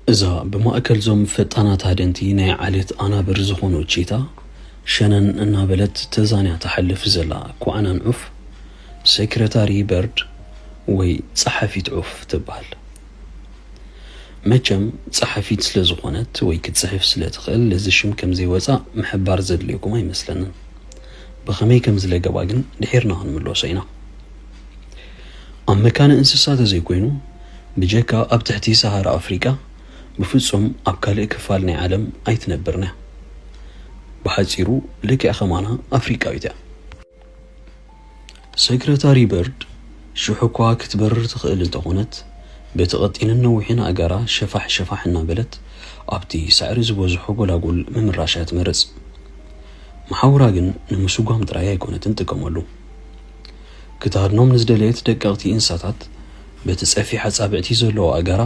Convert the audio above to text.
እዛ ብማእከል ዞም ፈጣናት ሃደንቲ ናይ ዓሌት ኣናብር ዝኾኑ ቺታ፣ ሸነን እናበለት ተዛንያ ትሓልፍ ዘላ ኳዕናን ዑፍ፣ ሴክረታሪ በርድ ወይ ጸሓፊት ዑፍ ትበሃል። መቸም ጸሓፊት ስለ ዝኾነት ወይ ክትጽሕፍ ስለ ትኽእል፣ እዚ ሽም ከም ዘይወጻ ምሕባር ዘድልየኩም ኣይመስለንን። ብኸመይ ከም ዝለገባ ግን ድሒርና ክንምለሶ ኢና። ኣብ መካነ እንስሳ ተዘይኮይኑ፣ ብጀካ ኣብ ትሕቲ ሰሃራ ኣፍሪቃ፣ ብፍጹም ኣብ ካልእ ክፋል ናይ ዓለም ኣይትነብርን እያ። ብሓጺሩ፣ ልክዕ ከማና ኣፍሪቃዊት እያ። ሴክረታሪ በርድ ሽሕ እኳ ክትበርር ትኽእል እንተኾነት፣ በቲ ቀጢንን ነዊሕን ኣእጋራ ሸፋሕ ሸፋሕ እናበለት ኣብቲ ሳዕሪ ዝበዝሖ ጎላጉል ምምራሻ ትመርጽ። መሓውራ ግን ንምስጓም ጥራይ ኣይኮነትን ትጥቀመሉ። ክትሃድኖም ንዝደለየት ደቀቕቲ እንስሳታት በቲ ጸፊሕ ኣጻብዕቲ ዘለዎ ኣእጋራ